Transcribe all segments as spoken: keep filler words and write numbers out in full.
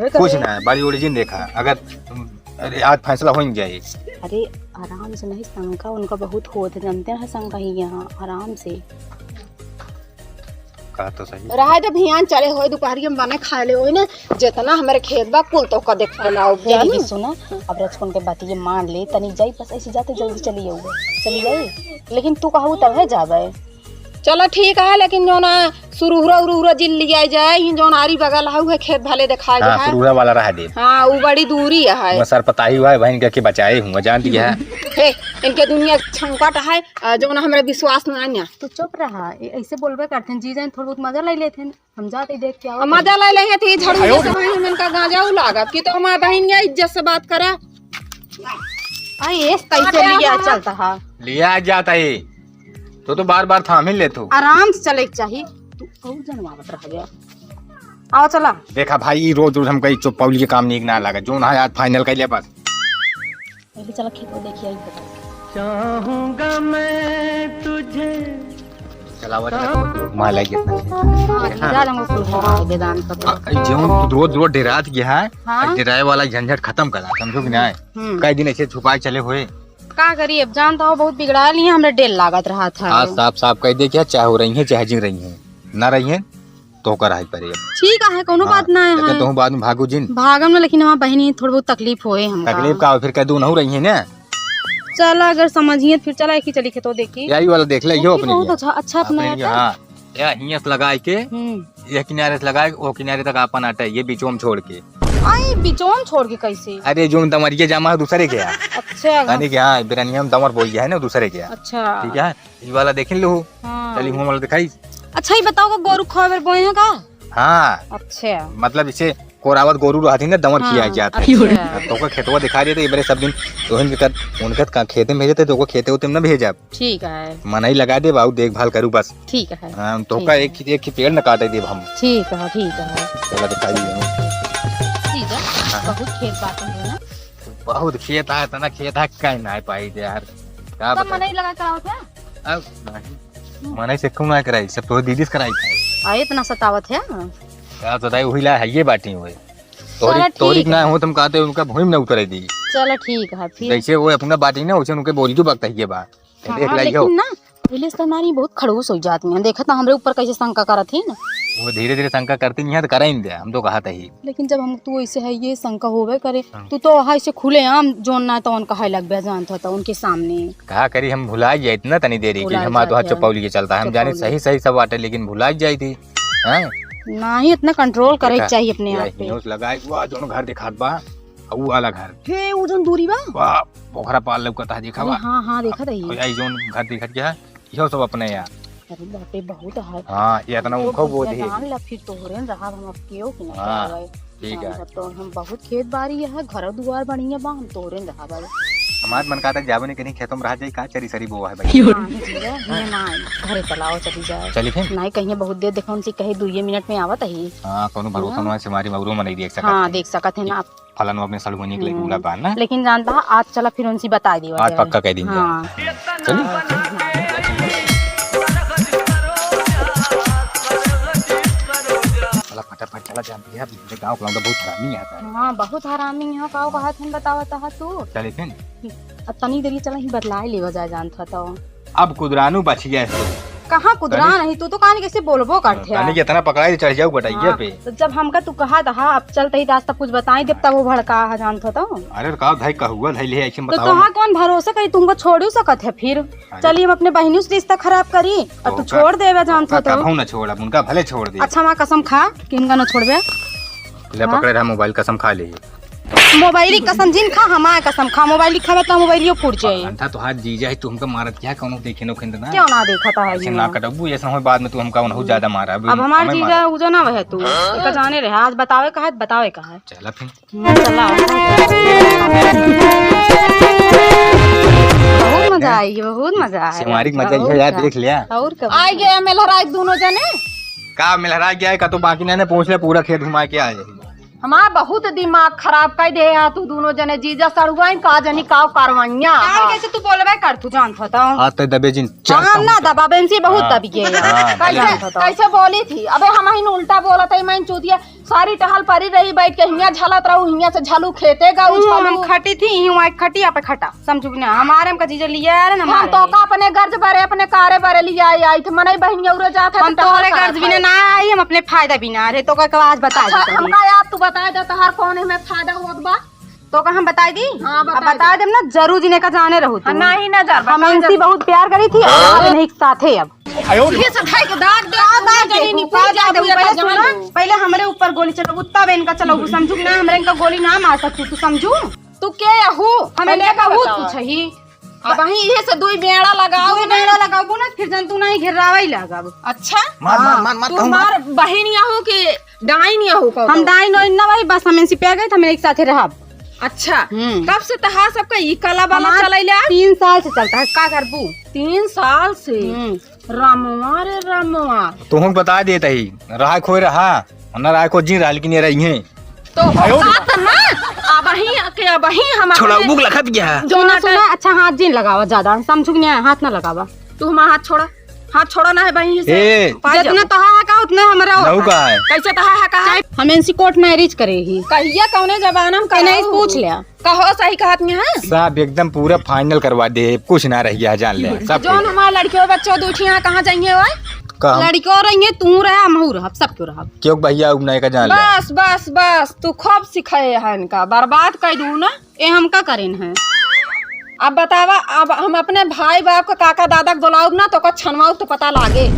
रहबे करे। कुछ ना, बड़ी उड़ी जिन देखा, अगर तुम, अरे, आज फैसला हो ही जाए। अरे, आराम से नहीं, शंका उनका बहुत होत है, जानते हैं शंका ही यहाँ, आराम से। कहा तो सही। रहा जब हियान चले होए, दुपहरिया में बने खाए ले होए ना, जितना हमारे खेत बा, कुल तो का देख फैलाओ, फिर भी जानी। सुना, अब रचकुन के बतिये मान ले, तनी जाई, बस ऐसे जाते जल्दी चली आऊ, चली जाई, लेकिन तू कहू तब है जाबे। चलो ठीक है, लेकिन जो ना सुरुहरा उरुहरा जिन लिया जाए, ही जौन आरी बगल है, उहे खेत भले देखाए हाँ, है। सुरुहरा वाला रहा दे। हाँ, वो बड़ी दूरी है। वो सरपताही हुआ है, बहन के, के बचाए हुआ, जान दिया है। हे, इनके दुनिया छंकट है, आ, जौन हमरे विश्वास ना आन्या। तू चुप रहा, ए-, ऐसे बोलबे करते हैं, जी जान थोड़ा बहुत मजा ले लेते हैं, हम जाते देख के आओ। मजा ले लेंगे थी, झड़ू से वहीं हम इनका गांजा उ लागत कि तो हमारा बहन ये इज्जत से बात करा। आ, ये कैसे लिया चलता है? लिया जाता है। तो, तो बार-बार थाम ही लेत हो। आराम से चले के चाही। तू और जनवावत रह गया। आओ चला। देखा भाई, ई रोज रोज हमका ई चौपौली के काम नीक ना लागे। जोन है आज final कर लिया बस। पहले चला खेत में देखिए, आई बताओ। चाहूंगा मैं तुझे। चला, वो चला, घुमा ले कितना। हाँ, जा रंगो कुल घुमा दे दान कर। आ, ई जोन रोज रोज डेरात गया है, हाँ? आ डेराए वाला झंझट खत्म करा, समझो कि नहीं? हम्म। कई दिन ऐसे छुपाए चले हुए। का करी, अब जानता हो, बहुत बिगड़ा लिया, हमरे डेर लागत रहा था। आज साफ साफ कह दे, क्या चाहे हो रही है, चाहे जिन रही है, ना रही है, तो ओकर रहे पड़े अब। ठीक है, कोनो हाँ, बात ना है। लेकिन तुम बाद में भागो जिन। भागम ना, लेकिन हमार बहिनी थोड़ी बहुत तकलीफ होए हमका। तकलीफ का हो, फिर कह दू, नहु रही है ना। चला, अगर समझिए, फिर चला, एक ही चली खेतो देखी। यही वाला देख ले, यो देखी, अपने बहुत लिए। अच्छा, अच्छा अपने अपने लिए, हाँ। या हियां से लगाए के, हम्म। ये किनारे से लगाए, वो किनारे तक आपन आटा, ये बिचोम छोड़ के। आई बिचोम छोड़ के कैसे? अरे, जो दमरिया जामा है दूसरे के यहाँ। अच्छा। यानी कि हाँ, बिरनिया में दमर बोई है ना दूसरे के यहाँ। अच्छा। ठीक है, ये वाला देख लो। हाँ। चलिए, हम वाला दिखाई। अच्छा, ये बताओ, का गोरू खावे बोए हैं का? हाँ। अच्छा। मतलब, इसे कोरावत गोरू रहती ना, दमर हाँ, खिया जात है। अच्छा। तो ओकर खेतवा दिखा देते, ये बरे सब दिन तो उनके कर, उनके का खेते में भेजते, तो ओकर खेते उते में ना भेजा। ठीक है। मनई लगा दे बाबू, देखभाल करू बस। ठीक है। हाँ, तो ठीक का है। एक, एक ही पेड़ न काटे देब हम। ठीक है, ठीक है। चला दिखाई दे। ठीक है। हाँ। बहुत खेत बात है ना? बहुत खेत है, इतना खेत है, कहीं ना पाई दे यार। का तब बताई? मनई लगा करावत है? अब नहीं। मनई से क्यों ना कराई, सब तो दीदी से कराई था। आ, इतना सतावत है? का बताई, वही ला है ये बाटी हुए। तोरी, चला, ठीक तोरी है। ना हो, तुम कहते उनका भूमि ना उतरे दी। चला, ठीक है, फिर। जैसे वो अपना बाटी ना, वैसे उनके बोरी जो बगता ही ये बात। हाँ, देख लाई लेकिन हो। ना, पहले से हमारी बहुत खड़ूस हो जाती हैं। देखा था हमरे ऊपर कैसे शंका करत ही ना। वो धीरे-धीरे शंका करती नहीं है, तो करे ही नहीं दे, हम तो कहत ही। लेकिन जब हम, तू ऐसे है, ये शंका होवे करे, हाँ। तू तो वहाँ ऐसे खुलेआम जोन ना तो उनका है लग बे जानत हो, तो उनके सामने। कहा करी, हम भुला जाइत ना तनी देरी की, भुला हम तो हाथ जात है। चुपौली के चलता है, हम जाने चुपौली। सही, सही सब बाटे, लेकिन भुला जाइत ही। हैं? नाही, इतना control करे के देखा, चाहिए अपने या आप पे। हियों से लगाए, वाह, जोन घर दिखात बा, ऊ वाला घर। हे, ऊ जोन दूरी बा? वाह, पोखरा पाल लौकत है, देखा अरे बा? हाँ, हाँ, देखत है। और यही जोन घर दिखत गया है, इहो सब अपने यार। अरे बाप रे, बहुत है। हाँ, ये इतना तो उखो बहुत बोझ है। जान ला, फिर तोहरे न रहा, हम अब केहू के नहीं हाँ, करावे। ठीक है। जान तो हम बहुत खेत बारी है, घर दुआर बढ़िया बा, हम तोहरे न रहा भाई। हमार मन कहता जावे नहीं कहीं खेतों में रह जाई, का चरी सरी बोआ है भाई। हाँ, जी, ये ना, घरे चलाओ, चली जाए। चली फिर? नहीं, कहीं बहुत देर देखो, उनसे कहे दुइये मिनट में आवत ही। हाँ, कोनो भरोसा हाँ। ना है, से हमारी मगरू में नहीं देख सकत हाँ, है। देख सकत है ना आप। फलन अपने सड़ुआनी के लिए हम्म। पूरा बांध ना। लेकिन जानता है, आज चला फिर उनसे बता दियो आज जाए। पक्का कह दीजिए। हाँ। चलिए। चला फटाफट चला, जानती है, अब गाँव का लौंडा बहुत हरामी है। हाँ, बहुत हरामी है, का कहत हन, बतावत है तू। चले फिर। अब तनी देरी चला ही बतलाए लेवा जाए, जानत हो तो। अब कुदरानू बच गया है तू। कहाँ कुदरान तनी है? तू तो कहानी कैसे बोलबो करते तनी है। जितना पकड़ाई चढ़ जाऊ गटैया हाँ, पे। तो जब हमका तू कहा था, अब चलते ही रास्ता कुछ बताई देब, तब वो भड़का है, जानत हो तो। अरे का भाई कहुआ धैले है, ऐसे तो बताओ तोहा ना। कौन भरोसा करी, तुमको छोड़ ही सकत है फिर? अरे। चलिए हम अपने बहिनी से रिश्ता खराब करी और तू तो छोड़ का, देवे, जानत हो तो। कबहू ना छोड़ब, उनका भले छोड़ दे। अच्छा, हमार कसम खा कि इनका ना छोड़बे। ले हाँ? पकड़े रहा मोबाइल, कसम खा ले। मोबाइल की कसम जिन खा, हमार कसम खा। मोबाइल खावे तो मोबाइलियो फूट जाए। घंटा तो हाथ जीजा है, तू हमका मारत क्या कौनो देखे नो खिंद ना? क्यों ना देखा था ऐसे ना कटबू, ऐसा हो बाद में तू हमका उनहु ज्यादा मारा। अब हमार जीजा उजा ना वहे तू। एका जाने रहे, आज बतावे का है, बतावे का है। चला फिर। चला। बहुत मजा आई, बहुत मजा आई। सेवारी के मजा बहुत है यार, है। देख लिया। और का? आ गया मेलहरा एक दोनों जने। का मेलहरा गया है, का तो बाकी नहीं पहुँच ले, पूरा खेत घुमा के आए। हमार बहुत दिमाग खराब कर दे यार तू दोनों जने, जीजा सड़ुआइन का जनी का कारवाइयाँ। यार कैसे तू बोलबे कर, तू जानत हो तो। हाँ, ते दबे जिन, चल हाँ, कहूँ ना तो। दबाबे, इनसे बहुत हाँ। दबी गए यार। हाँ, भले। कैसे, कैसे बोली थी? अबे हम ही उल्टा बोलत है, मैं चूतिया सारी टहल परी रही बैठ के, हियाँ झलत रहू, हियाँ से झलू खेते गऊ, हम्म, झलू। हम खटी थी, यूं आई खटिया पे खटा, समझू कि ना? हमारे हमका जीजा लिया यार ना हम हमारे। तो का अपने गर्ज बरे, अपने कारे बरे लिया आई, आई थे मनई बहिनी औरो जात है हम तो तोहरे टहल गर्ज करत बिना है। ना आई, हम अपने फायदा बिना रहे, तो का आज बता अच्छा, देते हैं। हमका यार तू बता दे, तोहार कौन है में फायदा होत बा? तो का हम बताई दी? हाँ, अब बताई बताई दे। देम ना, जरूर जिने का जाने रहू तू। हाँ, नहीं ना जा, हम बताई इनसे दे। बहुत प्यार करी थी, और हाँ। आप नहीं साथे अब। ये सब है के दाग दे, का दाग दे, जनी का निकल दाग दे, जाबू, पहले एकर सुना, जवानी। पहले हमरे ऊपर गोली चलाबू, तब इनका चलाबू, समझू कि ना, हमरे इनका गोली ना मार सकतू, तू समझू? तू के अहू? हम पहले इनका का कहू बतावा? तू सही। अब वहीं इहे से दुई बेड़ा लगाओ दुई ना। बेड़ा लगाबू ना, फिर जन तू नहीं घेरावे लागब। अच्छा? मार, मार, हाँ। मार, मार, तू कहूँ मार। हमार बहिन अहू कि डाइन अहू कहू हम तो? डाइन वाइन ना भाई, बस हम इनसे प्यार करी, हम एक साथे रहब। अच्छा, हम्म। कब से तहार सबका ई कला वाला हमार चलैले आ? तीन साल से चलता है, का करबू? तीन साल से? हम्म। रामवा रे रामवा। तुहूँ बता देत ही, रहा खोए रहा, ना रहा खोए जी रहा, लेकिन ये रही हैं। तो आयो। होता त ना, अबही के अबही हम छोड़ा, अपने उबुक लखत गया। जो ना सुना, अच्छा हाथ जिन लगावा ज्यादा, समझू कि नहीं, हाथ ना लगावा। तू हमारा हाथ छोड़ा, हाथ छोड़ा ना है बहिन से। ए। पाँच जितना जाओ। तहा है का उतना हमरा रहू होता। का है? कैसे तहा है का? हम इनसे कोर्ट मैरिज करे ही। कहिया कौने जमाना में ए, नहीं कराऊ? पूछ लिया। कहो सही कहत में है? सब एकदम पूरा फाइनल करवा दे, कुछ ना रह गया, जान ले, सब जौन कुछ। हमार लड़कियों बच्चों दू ठिया कहाँ जाइए ओए? कहाँ? लड़कियों रहिए, तू रहा, हमहू रहब, सब क्यों रहब। क्यों भैया, अब नए का जान ले। बस, बस, बस, तू खूब सिखाए है इनका, बर्बाद कर दू ना। ए, हम का करेन है? अब बतावा, अब हम अपने भाई बाप का काका दादा के बुलाउब ना, तो ओकर छनवाउब तो पता लागे।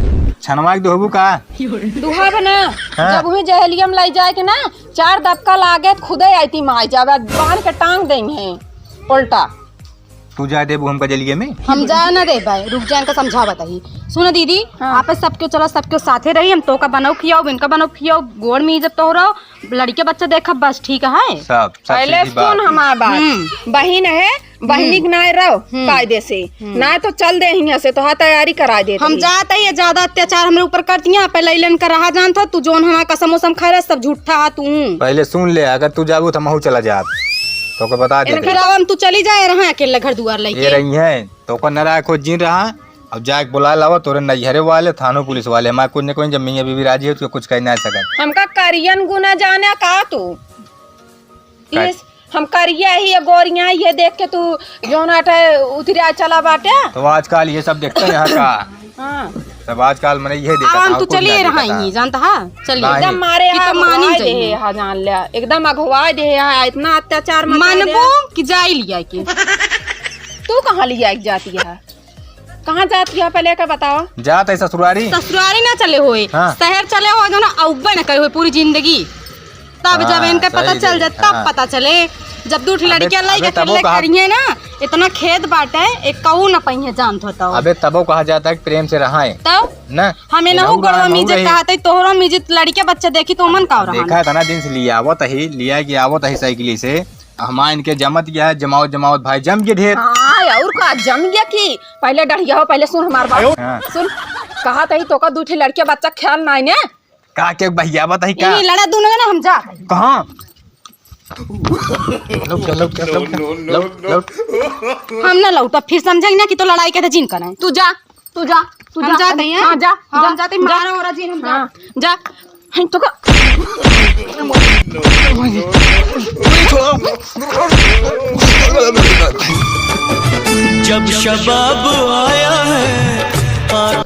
छनवा के दुहबू का? दुहब ना। हाँ। जब उही जहलिया में लइ जाए के ना, चार दबका लागे, खुदे आइती माई जावे, बांध के टांग देंगे उल्टा। तू जाए देबू हमका जलिया में? हम जाए ना देबै, रुक जा, इनका समझावत ही। सुन दीदी, हाँ। आप सबके चलो, सबके साथे रही, हम तोका बनउ खियाउब, इनका बनउ खियाउब, गोड़ में इज्जत तोहरो, लड़के बच्चा देखब, बस ठीक है। सब, सब पहले सीधी बात। सुन हमार बात। हम्म। बहिन है, बहिनी हम्म। के नाय रहो हम्म। कायदे से, हम्म। ना तो चल दे हियां से, तोहार तैयारी कराइ देत हम ही। जात ही, ये ज्यादा अत्याचार हमरे ऊपर करती हैं, पहले इलन का रहा जानत हो, तू जौन हमार कसम उसम खाए रहे, सब झूठा है तू। पहले सुन ले, अगर तू जाबू तो महू चला जाब, तोके बता दे इनके दे। अलावा हम तू चली जाए रहा अकेले घर दुआर ये लेके। रही है, तोका न रहा खोज जिन रहा, अब जाके बुला लावा, तोरे नैहरे वाले, थानो पुलिस वाले, हमारे कुछ न कोई, जब मियाँ बीबी राजी हो तो कुछ कह ना सकत। हमका करियन गुना जाने का तू? का? ये हम करिया ही, ये गोरियां, ये देख के तू जौन आटे उतरिया चला बाटे। तो आजकल ये सब देखते हैं यहाँ का? हाँ। सब आजकल मने ये देखा अब हम था, तू कुछ चलिए ना देखा रहा था। ही, जानता हा? चलिए। नहीं। एकदम मारे कि हा, तो मानी अगुवाई चाहिए। दे हा, जान ले। एकदम अगुवाई दे हा, इतना अत्याचार मचा दे। मानबो कि जाई लिया के? तू कहाँ लिया के जाती है? कहाँ जात हिया पहले का बतावा? जात है ससुरारी। ससुरारी ना चले होए, हाँ। शहर चले होए, जो ना अउबे न करे होए पूरी जिंदगी। तब जब हाँ, इनका पता सही चल दे, जाए, तब हाँ। पता चले। जब दू ठे अबे, लड़कियां लाई अबे के तबो अकेले कहा करिए ना, इतना खेत बाटे, एक कहू न पहिए जानत हो तो। अबे तबो कहा जाता है कि प्रेम से रहाए। तो? ना? हमें ना एनहू हो गड़वा रहा, में इज्जत एनहू रही। कहा तई, तोहरो में इज्जत, लड़के बच्चे देखी तो मन का रहा। देखा इतना दिन से लिया आवत ही, लिया कि आवत ही साइकिल से। हमार इनके जमत गया है, जमावत जमावत भाई जम के ढेर। हाँ, और का जम गया कि पहले डढ़िया हो, पहले सुन हमार बात। हाँ। सुन, कहा तही तोका दू ठे लड़के बच्चा ख्याल नाई ने। का के भैया बताई का? ई लड़ा दोनों जना हम जा। कहाँ? लौट, लौट, लौट, लौट, लौट, लौट। हम ना लौटा, फिर समझाई ना कि तो लड़ाई के तो जिन करे। तू जा, तू जा, तू हम जा। जाते हैं। हाँ, जा, हम जा, जाते हैं, जा। मारो और जी हम जा। हाँ, जा। हैं, तो का जब शबाब आया है,